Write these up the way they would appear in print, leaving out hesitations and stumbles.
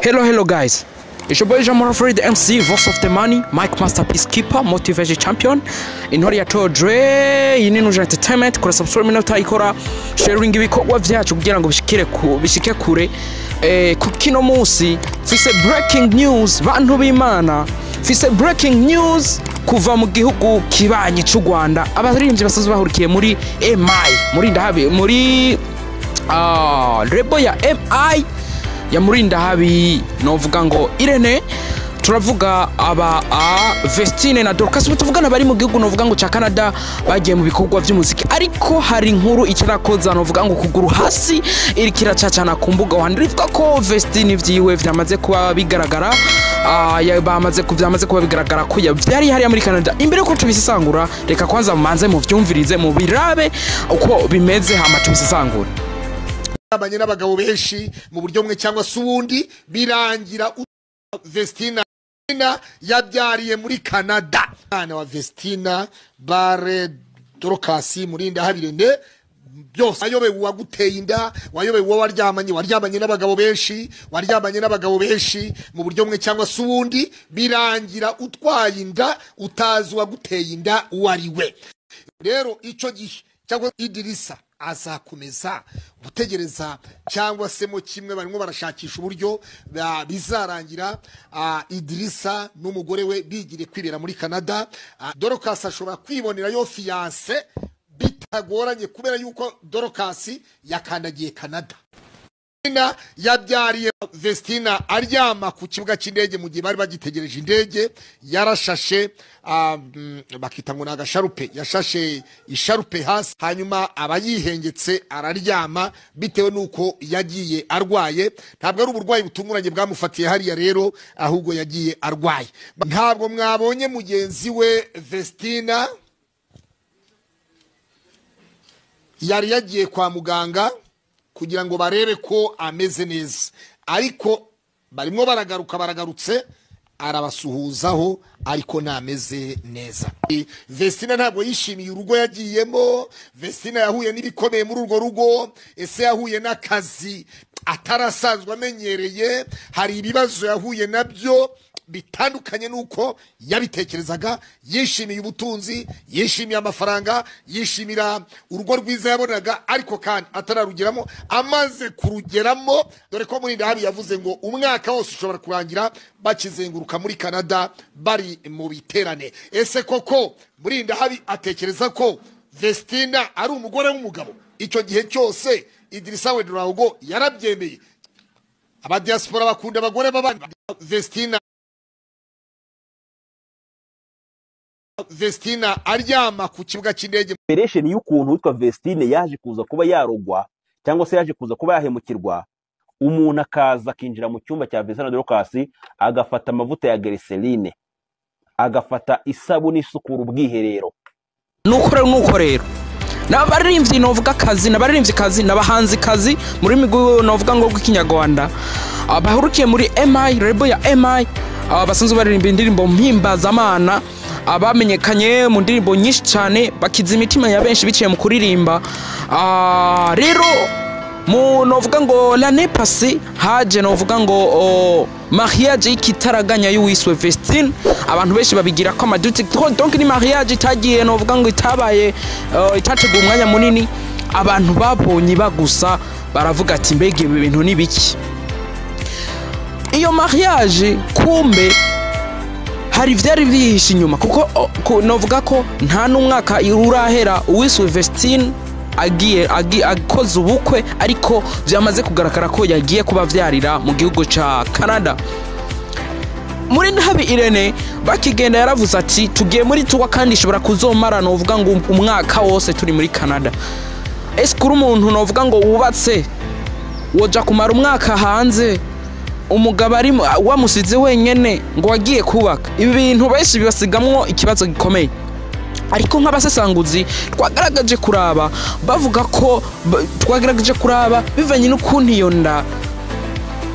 Hello, hello guys. It's your boy Jean Fred MC, Voice of the Money, Mike Masterpiece Keeper, Motivation Champion. Intore ya Todre, iyi ni Nuje Entertainment, kora subscribe na utayikora, sharing ibikorwa vyacu kugira ngo bishikire ku bishike kure. Ku kino munsi mfise breaking news bantu b'Imana, mfise breaking news kuva mu gihugu kibanyi c'u Rwanda. Abaririmbyi basanzwe bahurikiye muri MI, muri ndahabi, muri label ya MI ya Murindahabi, novuga ngo Irene, turavuga aba a Vestine na Dorcas, tuvugana bari mu gihugu novuga ngo ca Canada, bagiye mu bikorwa vy'umuziki. Ariko hari inkuru ikirakoza novuga ngo kuguru hasi iri kiracacana ku mbuga wandirivuga ko Vestine vyiwe vyamaze kuba bigaragara, bamaze kuvyamaze kuba bigaragara ko vyari hariya muri Canada. Imbere yuko tubisesangura, reka kwanza mumanze muvyumvirize, mubirabe uko bimeze, hama tubisesangure. Abanye n'abagabo benshi mu buryo bumwe cyangwa se ubundi, birangira Vestina yabyariye muri Canada. Mwana wa Vestina bare Dorcas Murindahabi Irene byose wayobewe uwaguteye inda, wayobewe uwo waryamanye, waryamanye n'abagabo benshi, waryamanye n'abagabo benshi mu buryo bumwe cyangwa se ubundi, birangira utwaye inda utazi uwaguteye inda uwo ari we. Rero icyo gihe cyangwa Idirisa azakomeza gutegereza cyangwa se mo kimwe barimo barashakisha uburyo bizarangira Idirisa n'umugore we bigire kwibera muri Canada. Dorcas ashobora kwibonera yo fiancé bitagoranye kubera yuko Dorcas yakandagiye Canada. Yabyariye Vestina aryama ku kibuga cy'indege mu gihe bari bagitegereje indege, yarashashe bakita ngo nagasharupe, yashashe isharupe hasi, hanyuma abayihengetse araryama bitewe nuko yagiye arwaye. Ntabwo ari uburwayi butunguranye bwamufatiye hariya rero, ahubwo yagiye arwaye. Ntabwo mwabonye mugenzi we Vestina yari yagiye kwa muganga kugira ngo barebe ko ameze neza, ariko barimo baragaruka, baragarutse arabasuhuzaho ariko ntameze neza. Vestina ntabwo yishimiye urugo yagiyemo. Vestina yahuye n'ibikomeye muri urwo rugo, ese yahuye n'akazi atarasanzwe amenyereye, hari ibibazo yahuye nabyo bitandukanye nuko yabitekerezaga. Yishimiye ubutunzi, yishimiye amafaranga, yishimira urugo rwiza yabonaga, ariko kandi atararugeramo. Amaze kurugeramo, dore ko Murindahabi yavuze ngo umwaka wose ushobora kurangira bakizenguruka muri Canada bari mu biterane. Ese koko Murindahabi atekereza ko Vestina ari umugore w'umugabo? Icyo gihe cyose Idirisa Ouedraogo yarabyemeye. Abadiaspora bakunda abagore b'abandi. Vestina aryama ku kibuga cy'indege. Operation y'ukuntu witwa Vestine yaje kuza kuba yarogwa cyangwa se yaje kuza kuba yahemukirwa, umuntu akaza akinjira mu cyumba cya Vestina Dorcas agafata amavuta ya glycerine, agafata isabune isukura ubwiherero. Nuko rero n'abaririmbyi novuga kazi, n'abaririmbyi kazi, n'abahanzi kazi muri migo novuga ngo rw'ikinyarwanda abahurukiye muri MI, label ya MI, basanzwe baririmba indirimbo mpimbazamana, abamenyekanye mu ndirimbo nyinshi cyane, bakiza imitima ya benshi biciye mu kuririmba. Rero mu novuga ngo l'année passée haje novuga ngo mariage y'ikitaraganya y'uwiswe Vestine, abantu benshi babigira ko amaduti, donc ni mariage itagiye novuga ngo itabaye, itateguye umwanya munini, abantu babonye bagusa baravuga ati mbega ibi bintu ni biki? Iyo mariage kumbe hari vyari bihishe inyuma, kuko novuga ko nta n'umwaka urahera uwiswe Vestine agiye akoze ubukwe, ariko byamaze kugaragara ko yagiye kubavyarira mu gihugu ca Canada. Murindahabi Irene bakigenda yaravuze ati tugiye muri tuwa kandi ishobora kuzomara novuga ngo umwaka wose turi muri Canada. Ese kuri umuntu novuga ngo wubatse woja kumara umwaka hanze, umugabo ari wamusize wenyene ngo wagiye kubaka, ibi bintu benshi bibasigamwo ikibazo gikomeye. Ariko nk'abasesanguzi twagaragaje kuraba bavuga ko twagaragaje kuraba bivanye n'ukuntu iyo nda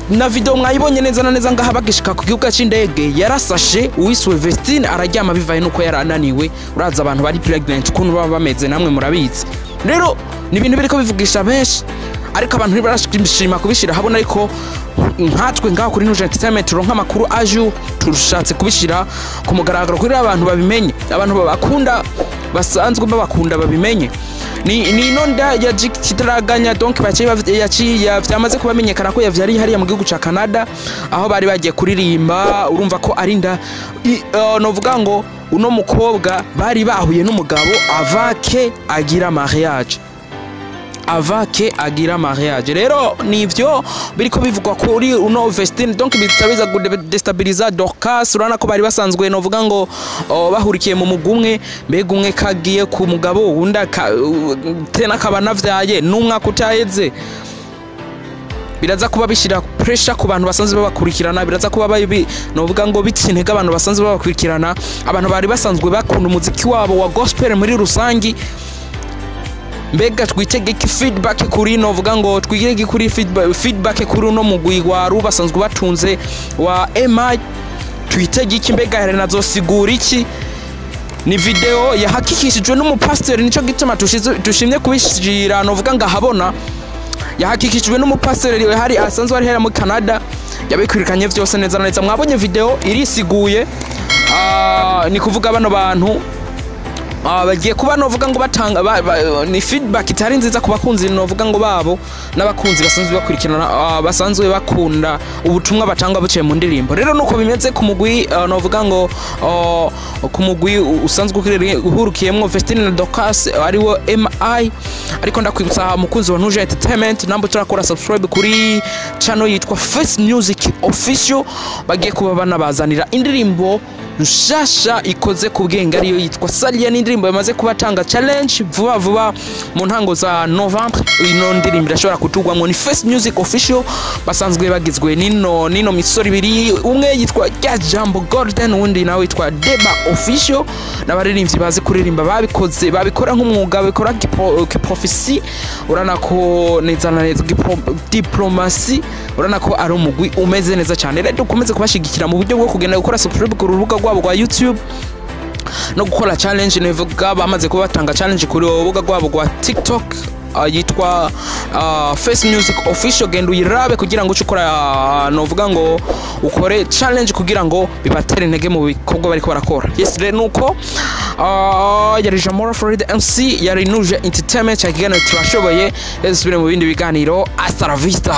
na video mwayibonye neza na neza ngaha bagishika ku kibuga c'indege, yarasashe uwiswe Vestine araryama bivaye nuko yarananiwe. Uraza abantu bari pregnant ukuntu baba bameze namwe murabizi. Rero ni ibintu biriko bivugisha benshi. Ariko abantu ntibarashima kubishira habona, ariko nkatwe ngaho kuri Nuje Entertainment turonka amakuru aju, turushatse kubishira ku mugaragaro kuri abantu babimenye, abantu babakunda, basanzwe babakunda babimenye. Ni ino nda ya Kitaraganya, donc baciye yaciye vyamaze kubamenyekana ko yavyariye hariya mu gihugu ca Canada aho bari bagiye kuririmba. Urumva ko ari nda novuga ngo uno mukobwa bari bahuye n'umugabo avake agira mariage, avake agira mariage. Rero nivyo biriko bivugwa kuri uno Vestine, donc bitabiza destabiliza Dorcas. Urabona ko bari basanzwe, novuga ngo, bahurikiye mu mugumwe. Mbega umwe kagiye ku mugabo, undi tena akaba navyaye n'umwaka utaheze, biraza kuba bishira pressure ku bantu basanzwe babakurikirana, biraza kuba babi, novuga ngo, bica intege abantu basanzwe babakurikirana, abantu bari basanzwe bakunda umuziki wabo wa gospel muri rusangi. Mbega twitege iki feedback kuri, novuga ngo, twigire kuri feedback kuri uno mugwi wa basanzwe batunze wa MI? Twitege iki? Mbega Helena azosigura iki? Ni video yahakikishijwe n'umupasiteri, nico gituma dushimye kubishira, novuga ngo, ahabona. Yahakikishijwe n'umupasiteri hari asanzwe ari hera muri Canada, yabikwirikanye vyose neza na neza. Mwabonye video irisiguye. Ni kuvuga bano bantu bagiye kuba, novuga ngo, batanga ni feedback itari nziza ku bakunzi, novuga ngo, babo n'abakunzi basanzwe bakurikirana, basanzwe bakunda ubutumwa batanga buciye mu ndirimbo. Rero nuko bimeze ku mugwi, novuga ngo, ku mugwi usanzwe uhurukiyemwo Vestine na Dorcas, ariwo MI. Ariko ndakwibutsa, mukunzi wa Nuje Entertainment, namba turakora subscribe kuri channel yitwa Face Music Official, bagiye kuba banabazanira indirimbo nshasha ikoze ku bwenge, ariyo yitwa Salia. Ni indirimbo yamaze kubatanga challenge vuba vuba mu ntango za Novembre. Ino ndirimbo irashobora kutugwamwo. Ni Face Music Official, basanzwe bagizwe nino misoro ibiri: umwe yitwa Jambo Golden, uwundi nawe yitwa Deba Official. N'abaririmbyi bazi kuririmba, babikoze, babikora nk'umwuga, babikora kiprofesi. Urana ko neza na neza diplomasi, urana ko ari umugwi umeze neza cyane. Rero dukomeze kubashigikira mu buryo bwo kugenda gukora subscribe ku rubuga rwabo rwa YouTube no gukora challenge. Nivuga bamaze kuba batanga challenge kuri rubuga rwabo rwa TikTok, yitwa Face Music Official. Genda uyirabe kugira ngo uce ukora, novuga ngo, ukore challenge kugira ngo bibatere intege mu bikorwa bariko barakora. Yes, rero nuko yari Jamora Florida MC, yari Nuje Entertainment, cya kiganiro turashoboye. Rero dusubire mu bindi biganiro. Hasta la vista.